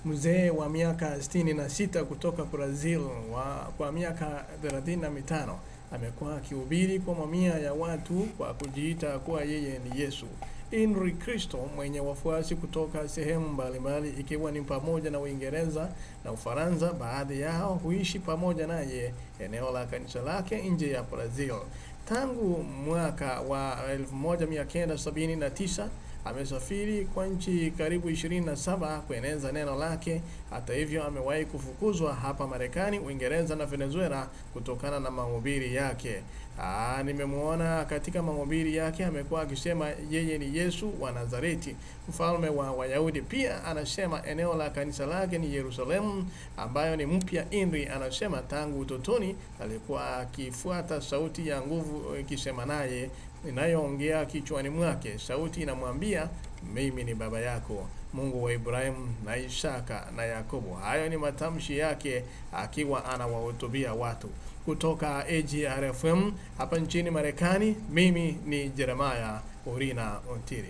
Mzee wa miaka 66 kutoka Brazil kwa miaka 35 amekuwa akihubiri kwa mamia ya watu kwa kujiita kuwa yeye ni Yesu. Inri Cristo mwenye wafuasi kutoka sehemu mbalimbali ikiwa ni pamoja na Uingereza na Ufaransa, baadhi yao huishi pamoja naye eneo la kanisa lake nje ya Brazil. Tangu mwaka wa 1979 amesafiri kwa nchi karibu 27 kueneza neno lake. Hata hivyo, amewahi kufukuzwa hapa Marekani, Uingereza na Venezuela kutokana na mahubiri yake. Nimemwona katika mahubiri yake amekuwa akisema yeye ni Yesu wa Nazareti, mfalme wa Wayahudi. Pia anasema eneo la kanisa lake ni Yerusalemu ambayo ni mpya. Inri anasema tangu utotoni alikuwa akifuata sauti ya nguvu ikisema naye inayoongea kichwani mwake. Sauti inamwambia, mimi ni baba yako, Mungu wa Ibrahimu na Isaka na Yakobo. Hayo ni matamshi yake akiwa anawahutubia watu. Kutoka AGRFM hapa nchini Marekani, mimi ni Jeremiah Orina Ontiri.